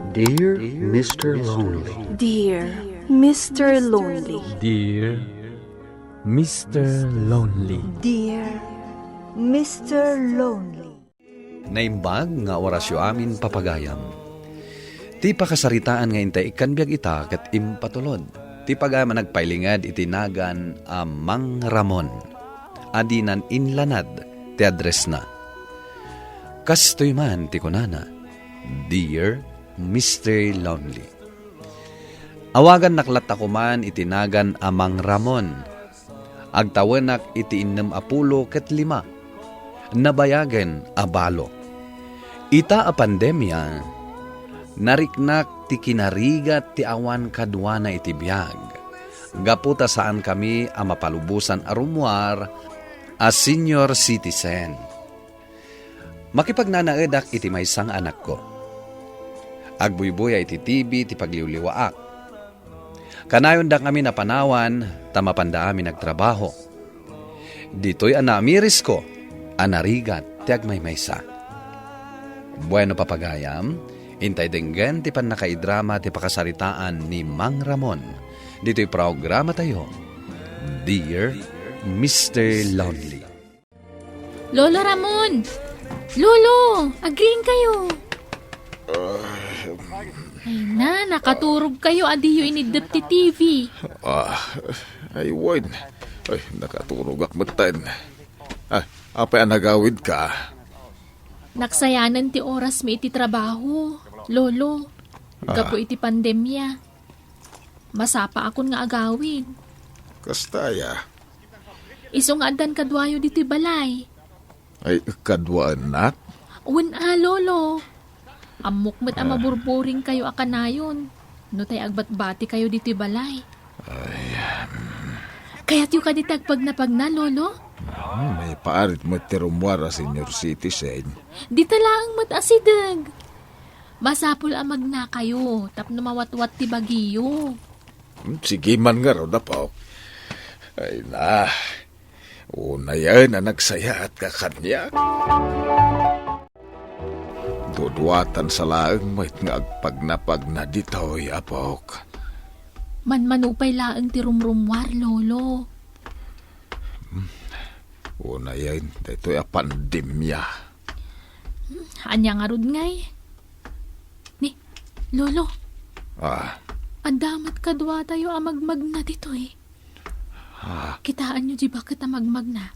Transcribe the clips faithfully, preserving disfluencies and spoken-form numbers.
Dear Mister Lonely. Dear Mister Lonely. Dear Mister Lonely. Dear Mister Lonely. Naimbag nga orasyo amin, papagayam. Ti pakasaritaan nga intay ikkan biag ita ket impatulod. Ti pagayam a nagpailinged iti nagan a Mang Ramon a dinan inlanad ti addressna. Kastoy man ti kunana, "Dear Mister Lonely." Awagannak latta koman iti nagan a Mang Ramon. Agtawenak iti innem a pulo ket lima. Nabayagen a balo. Ita a pandemia, nariknak ti kinarigat ti awan kaduana iti biag. Gapu ta saankami a mapalubosan a rummuar a senior citizen. Makipagnanaedak iti maysa nga anakko. Agbuybuya iti T V ti pagliwliwaak. Kanayondak ngamin a panawan ta mapanda amin agtrabaho. Ditoy a naamirisko a narigat ti agmaymaysa. Bueno, papagayam, intay denggen ti pannakaidrama ti pakasaritaan ni Mang Ramon ditoy programatayo, Dear Mister Lonely. Lolo Ramon! Lolo! Agriing kayo! Ay na, nakaturog kayo, adiyo iniddep ti T V. Ah, ay, wen. Ay, nakaturogak metten. Ah, apay a nagawidka? Naksayanen ti orasmi iti trabaho, Lolo. Ah. Gapu iti pandemia. Masapaakon nga agawid. Kasta aya? Isu nga addan kaduayo ditoy balay. Ay, kaduaennak? Wen a, Lolo. Ammok met a Ah. maburburing kayo a kanayon no tay agbatbati kayo ditoy balay. Ay, um. Kayatyo kadi ti agpagnapagna, Lolo? Hmm, maiparit met ti rummuar a senior citizen. Dita laeng met a sideg. Masapul a magnakayo tapno mawatwat ti bagiyo. Hmm, sige man ngarud, apok. Ay na, unayen a nagsayaatka kaniak. Duduatan sa laeng met nga agpagnapagna ditoy, apok. Manmano pay laeng ti rumrummuar, Lolo. Hmm, unayen, daytoy a pandemia. Hmm, ania ngarud ngay? Ni, Lolo. Ah. Adda met kaduatayo a magmagna ditoy. Ah. Kitaenyo di baket a magmagna.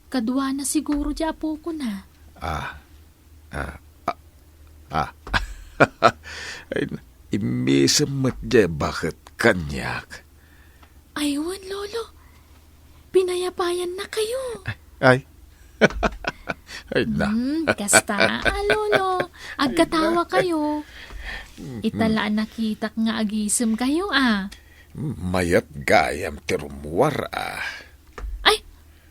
Kaduana siguro di apokona. Ah. Ah. Ah. Ah. Ay, immisem met di baket kaniak. Ay, wen, Lolo. Pinayapayanna kayo. Ay. Ay na. Hmm, kasta, a, Lolo. Agkatawa kayo. Ita la a nakitak nga agisem kayo, a. Mayat gayam ti rummuar, a. Ay,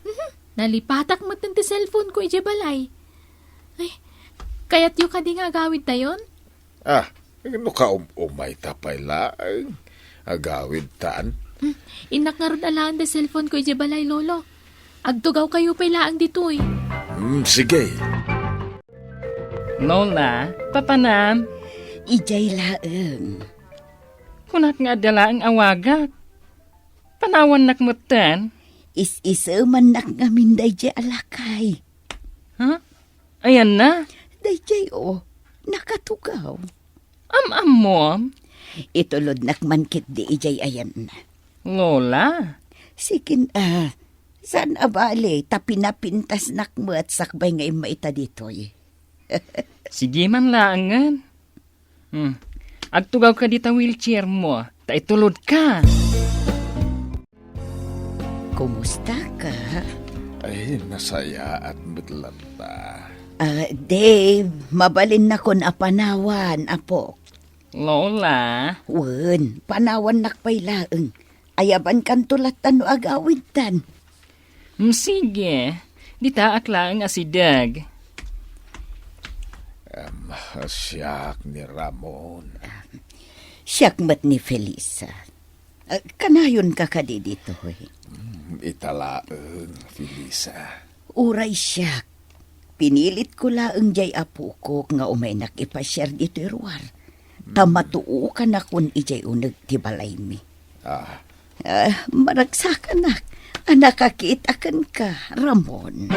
mhm. Nalipatak met ti cellphone ko idiay balay. Ay, kayatyo kadi nga agawid tayon? Ah, no kaum-umay ta pay laeng, agawid tan. Hmm, innak ngarud alaen ti cellphone ko idiay balay, Lolo. Agtugaw kayo pay laeng ditoy. Hmm, sige. Lola, papanam? Idiay laeng. Kunak nga adda laeng awagak. Panawannak metten. Is-isemannak ngamin daydiay a lakay. Ha? Ayanna? Daydiay, o, nakatugaw. Am-ammom? Itulodnak man ketdi idiay ayanna. Lola? Sige, a, saan a bale, ta pinapintasnak met sakbay nga immaita ditoy. Sige man laengen. Hmm. Agtugaw ka dita wheelchair mo, ta itulodka. Kumusta ka? Ay, nasayaat met latta. Ah, Dave, mabalinnakon a panawan, apok. Lola. Wen, panawannak pay laeng. Ayabankanto latta no agawidtan. Mm, sige. Ditaak laeng a sideg. Em, siak ni Ramon. Siak met ni Felisa. Ah, kanayonka kadi ditoy? Mm, ita laeng, Felisa. Uray siak. Pinilitko laeng diay apokok nga umaynak ipasiar ditoy ruar. ta matuokanakon idiay uneg ti balaymi. Ah. Ah, maragsakanak a nakakita kenka, Ramon.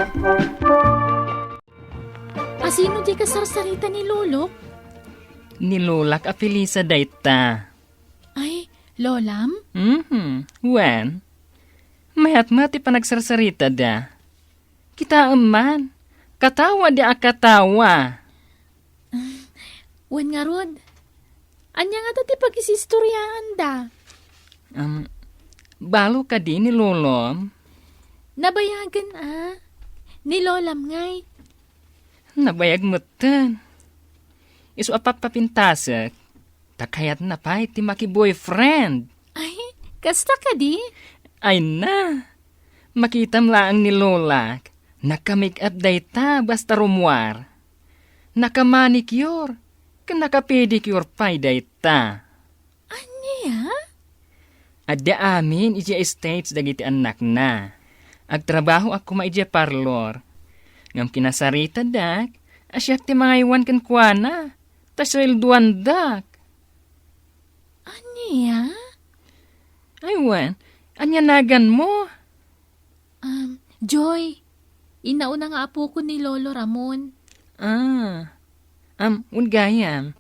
Asino ti kasarsarita ni Lolok? Ni Lolak a Felisa dayta. Ay, Lolam? Mhm. Wen, mayat met ti panagsarsaritada. Kitaem man, katawa di a katawa. Wen ngarud, ania ngata ti pagisistoriaanda? Um, balo kadi ni Lolom? Nabayagen a. Ni Lolam ngay? Nabayag metten. Isu a pappapintasek, ta kayatna pay ti maki-boyfriend. Ay, kasta kadi? Ay na, makitam laeng ni Lolak. Naka-make-up dayta basta rummuar. Naka-manicure, ken naka-pedicure pay dayta. Ania? Adda amin idiay stage dagiti annakna. Agtrabahoak koma idiay parlor. Ngem kinasaritadak a siak ti mangaywan kenkuana, ta sueldoandak. Ania? Ay wen, ania naganmo? Um, Joy, inauna nga apoko ni Lolo Ramon. Ah, um, wen gayam.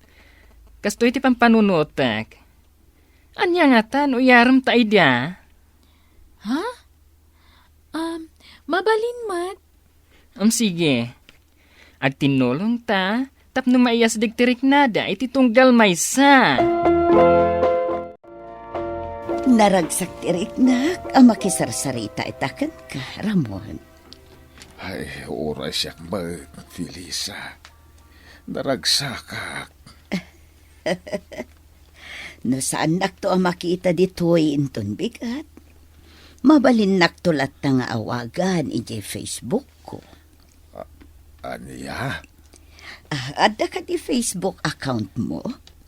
Kastoy ti pampanunotek. Ania ngata no iyaremta ida? Ha? Um, mabalin met. Um, sige. Agtinnulongta tapno maiyasdeg ti riknada iti tunggal maysa. Naragsak ti riknak a makisarsarita ita kenka, Ramon. Ay, uray siak met, Felisa. Naragsakak. No saannakto a makita ditoy inton bigat, mabalinnakto latta nga awagan idiay Facebook ko. A-, ania? Ah, adda kadi Facebook account mo?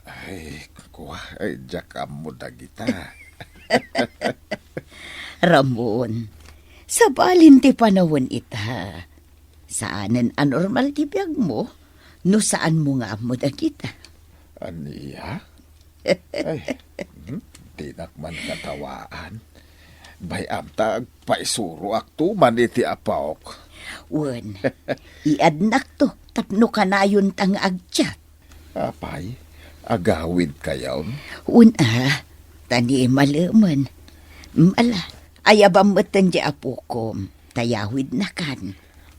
Ay, kua, ay, diak ammo dagita. Ramon, sabalin ti panawen ita. Saanen a normal ti biagmo no saanmo nga ammo dagita. Ania? Ay, hmm, dinak man katawaan. Bay-am ta agpaisuroakto man iti apok. Wen, iadnakto tapno kanayonta nga agchat. Apay, agawidkayon? Wen a, ta ni malemen. Ala, ayabam metten di apokom, ta yawidnakan.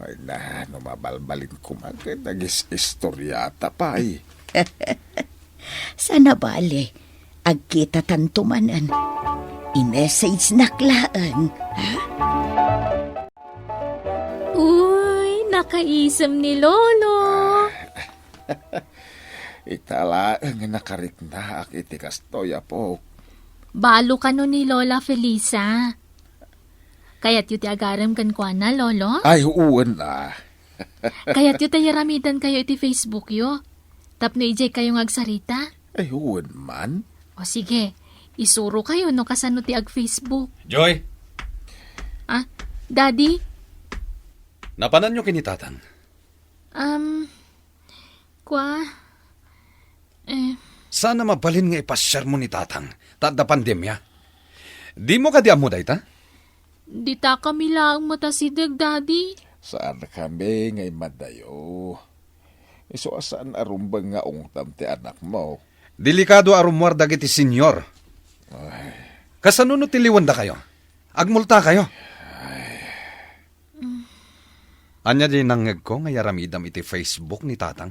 Ay na, no mabalbalin koma ket agis-istoriata pay. Sana bale, agkitatanto manen. I-message-nak laeng, ha? Uy, nakaisem ni Lolo. Ita laeng nga nakariknaak iti kastoy, apok. Balo kano ni Lola Felisa. Kayatyo ti agarem kenkuana, Lolo? Ay, wen a. Kayatyo ta yaramidankayo iti Facebookyo tapno idiaykayo nga agsarita? Ay, wen man. O sige, isurokayo no kasano ti ag-Facebook. Joy! Ah, Daddy? Napananyo ken ni Tatang? Um, kua, eh. Saan a mabalin nga ipasiarmo ni Tatang, ta adda pandemia. Dimo kadi ammo dayta? Dita kami laeng met asideg, Daddy. Saan kami nga immadayo. Isu a saan a rumbeng nga ungtam ti anakmo. Delikado a rummuar dagiti senior. Ay. Kasano no tiliwendakayo? Agmultakayo. Ay. Ania di nangngegko nga yaramidam iti Facebook ni Tatang?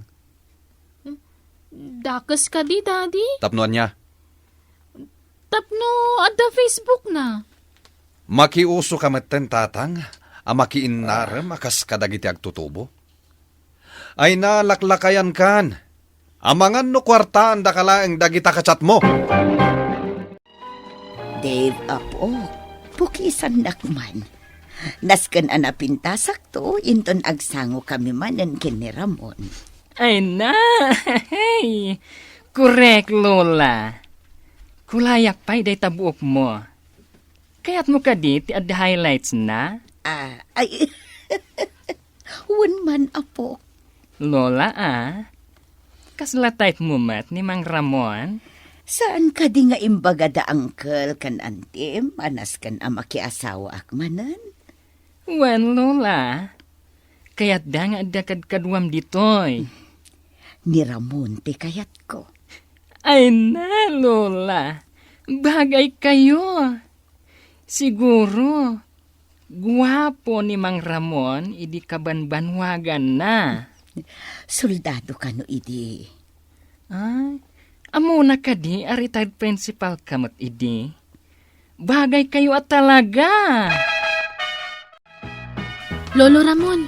Dakes kadi, Daddy? Tapno ania? Tapno adda Facebook na. Makiuso ka metten, Tatang, a makiinnarem a kas kadagiti agtutubo. Ay na, laklakayankan. Amangan no kuartaandaka laeng dagita ka-chatmo. Dave, apo, pukisannak man. Nasken a napintasakto, inton agsango kami manen ken ni Ramon. Ay na! Korek, Lola. Kulayak pay dayta buokmo. Kayatmo kadi ti adda highlights na? Ah, ay, wen man, apo. Lola, ah. Kasla type mo met ni Mang Ramon? Saan kadi nga imbaga da uncle ken antim a nasken a makiasawaak manen? Wen, Lola. Kayatda nga adda kadkaduam ditoy. Ni Ramon ti kayatko. Ay na, Lola. Bagay kayo. Siguro, guapo ni Mang Ramon idi kabanbanwaganna. Soldado kano idi? Ay, ammona kadi a retired principal ka met idi? Bagay kayo a talaga. Lolo Ramon.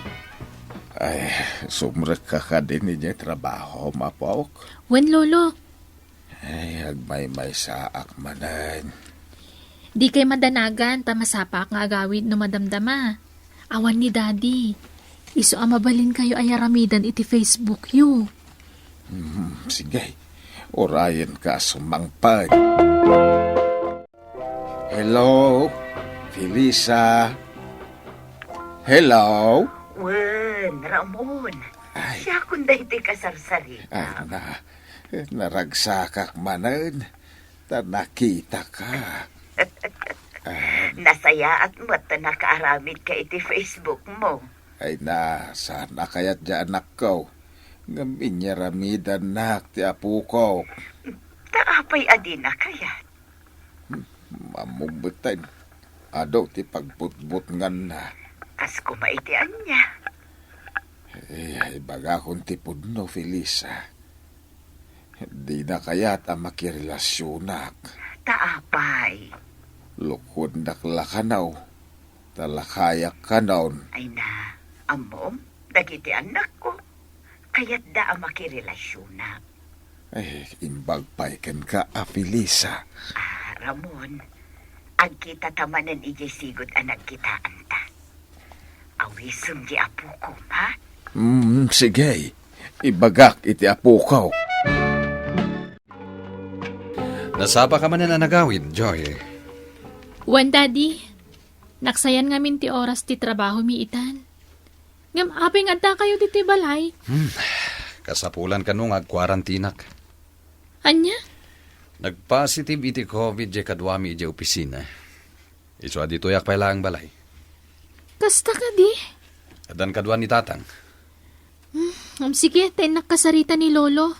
Ay, sumrekka kadi idiay trabahom, apok? Wen, Lolo. Ay, agmaymaysaak manen. Dikay madanagan ta masapaak nga agawid no madamdama. Awan ni Daddy. Isu a mabalinkayo a yaramidan iti Facebook yo. Hmm, sige. Urayenka a sumangpet. Hello, Felisa. Hello? Wen, Ramon. Ay. Siakon daytoy kasarsarita. Ay, na, naragsakak manen, ta nakitaka. Ah. Nasayaat met ta nakaaramidka iti Facebook mo. Ay na, saan a kayat diay anakko? Ngem inyaramidannak ti apoko. Ta apay a dina kayat? Ammom metten, adu ti pagbutbutnganna. Kas koma iti ania? Eh, ibagakon ti pudno, Felisa. Dina kayat a makirelasionak. Ta apay? Lukuendak la kano, ta lakayak kanon. Ay na, ammom, dagiti annakko. Kayatda a makirelasionak. Eh, imbag pay kenka a Felisa. Ah, Ramon, agkitata manen idiay sigud a nagkitaanta. Awisem diay apoko, ha? Mm, sige. Ibagak iti apoko. Nasapaka manen a nagawid, Joy? Wen, Daddy. Naksayan ngamin ti oras ti trabahomi itan. Ngem apay nga addakayo ditoy balay? Hmm. Kasapulan kano nga agkuarantinak. Ania? Nagpositive iti covid diay kaduami idiay opisina. Isu a ditoyak pay laeng balay. Kasta kadi? Addan kaduan ni Tatang. Hmm, um, sige, ta innak kasarita ni Lolo.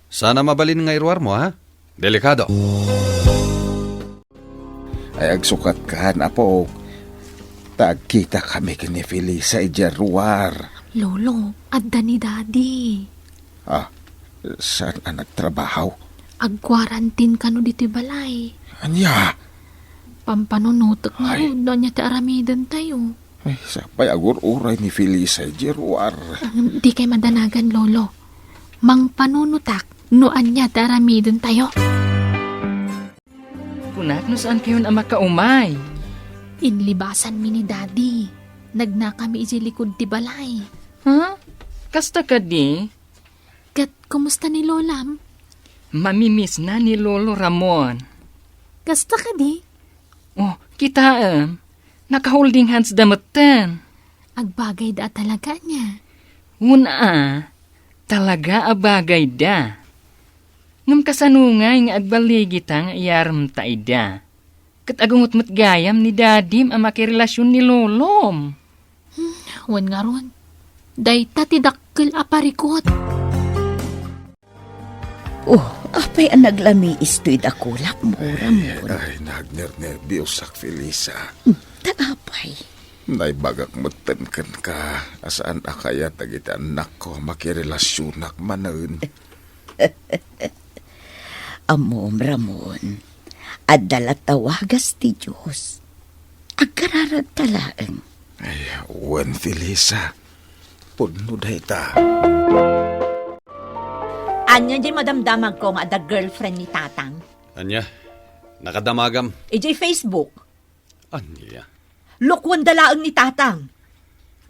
Sana mabalin nga iruarmo, ha? Delikado. Ay, agsukatkan, apok. Ta agkitakami ken ni Felisa idiay ruar. Lolo, adda ni Daddy. Ah, saan a nagtrabaho? Agkuarantin kano ditoy balay. Ania? Pampanunotek ngarud no ania ti aramidentayo. Ay, sapay agur-uray ni Felisa idiay ruar. Dikay madanagan, Lolo. Mangpanunotak no ania ti aramidentayo. Kunak no saankayon a makaumay. Inlibasanmi ni Daddy. Nagnakami idiay likud ti balay. Ha? Kasta kadi? Ket kumusta ni Lolam? Mamimisna ni Lolo Ramon. Kasta kadi? Oh, kitaem. Naka-holding hands da metten. Agbagayda a talaga ania? Wen a, talaga a bagayda. Ngem kasano ngay nga agballigita nga iyaremta ida? Ket agungot met gayam ni Dadim a makirelasion ni Lolom. Hmm, wen ngarud, dayta ti dakkel a parikut. Oh, apay a naglamiis toy dakulak, Mura, Ay, Mura? Ay, nagnernerbiosak, Felisa. Hmm, ta apay? Naibagak metten kenka a saan a kayat dagiti annakko a makirelasionak manen. Ammom, Ramon, adda latta wagas ti Dios. Agkararagta laeng. Ay, wen, Felisa. Pudno dayta. Ania diay madamdamagko nga adda girlfriend ni Tatang? Ania? Nakadamagam? Idiay Facebook. Ania? Lukuanda laeng ni Tatang.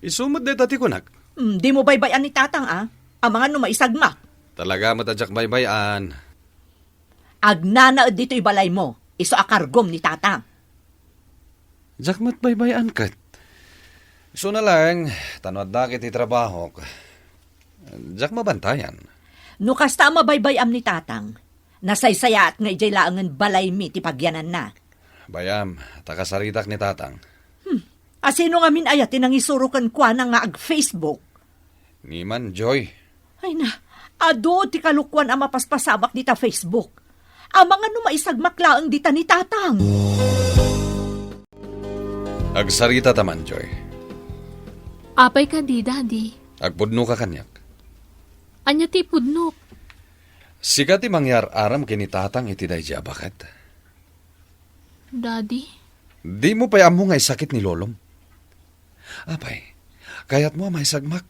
Isu met dayta ti kunak. Hmm, dimo baybay-an ni Tatang, a? Amangan no maisagmak. Talaga met a diak baybay-an. Agnanaed ditoy balaymo, isu a kargom ni Tatang. Diak met baybay-an ket. Isuna laeng, ta no addak iti trabahok, diak mabantayan. No kasta a mabaybay-am ni Tatang, nasaysayaat nga idiay laengen balaymi ti pagyananna. Bay-am, ta kasaritak ni Tatang. Hmm. A sino ngamin aya ti nangisuro kenkuana nga ag-Facebook? Ni Manjoy. Ay na, adu ti kalokuan a mapaspasamak dita Facebook. Amangan no maisagmak laeng dita ni Tatang. Agsarita ta, Manjoy. Apay kadi, Daddy? Agpudnoka kaniak. Ania ti ipudnok? Sika ti mangyar-aram ken ni Tatang iti daydi a baket. Daddy? Dimo pay ammo nga isakit ni Lolom? Apay, kayatmo a maisagmak?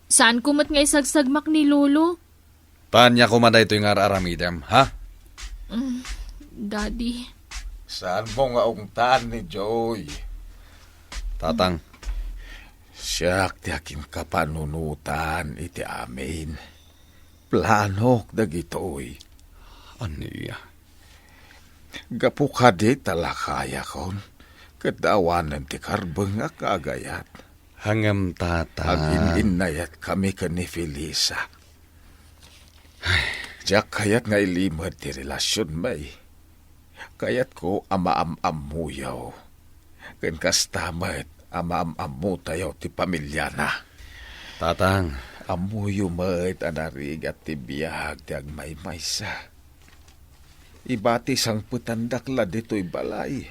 Saanko met nga isagsagmak ni Lolo. Tania koma daytoy nga ar-aramidem, ha? Mm, Daddy. Saanmo nga ungtaan ni Joy? Tatang. Siak ti akinkapanunotan iti amin. Planok dagitoy. Ania? Gapu kadi ta lakayakon, ket awanen ti karbengak nga agayat. Ngem, Tatang. Agin-innayatkami ken ni Felisa. Diak kayat nga ilimed ti relasionmi. Kayatko a maam-ammoyo. Ken kasta met a maam-ammotayo ti pamiliana. Tatang. Ammoyo met a narigat ti biag ti agmaymaysa. Ibati sangpetandak la ditoy balay.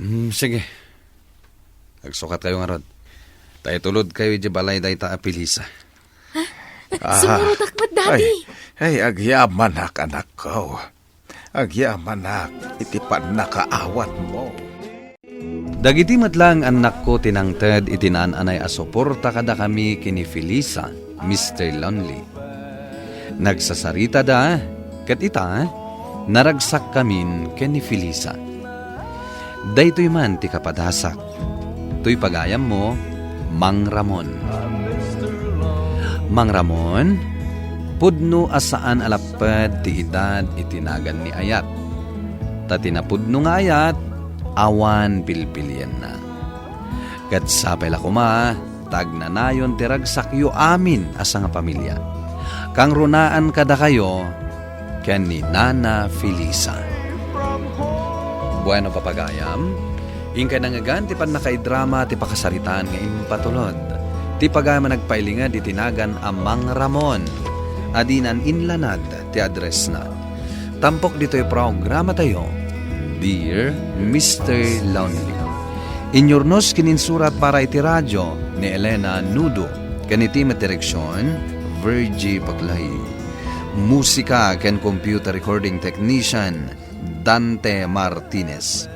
Hmm, sige. Agsukatkayo ngarud. Ta itulodkayo idiay balay dayta a Felisa. Ah, sumurotak met, Daddy. Ay, ay, agyamanak, anakko. Agyamanak iti pannakaawatmo. Dagiti met laeng annakko ti nangted iti naan-anay a suporta kadakami ken ni Felisa, Mister Lonely. Nagsasaritada, ket ita, naragsakkamin ken ni Felisa. Daytoy man ti kapadasak. Toy pagayammo, Mang Ramon. Mang Ramon, pudno a saan a lapped ti edad iti nagan ni ayat. Ta ti napudno nga ayat, awan pilpilienna. Ket sapay la koma ta agnanayon ti ragsakyo amin a sangapamilia. Kangrunaan kadakayo ken ni Nana Felisa. Bueno, papagayam, inkay nangngegan ti pannakaidrama ti pakasaritaan nga impatulod. Ti pagayam a nagpailinged iti nagan a Mang Ramon, a dinan inlanad ti addressna. Tampok ditoy programatayo, Dear Mister Lonely. Inyurnos ken insurat para iti radio ni Elena Nudo, ken iti met direksion, Virgie Paclay. Musika ken computer recording technician, Dante Martinez.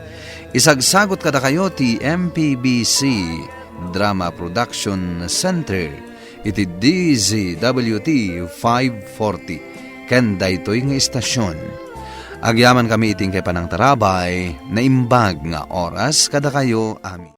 Isagsagot kadakayo ti M P B C Drama Production Center iti D Z W T five forty ken daytoy nga istasion. Agyamankami iti inkay panangtarabay, naimbag nga oras kadakayo amin.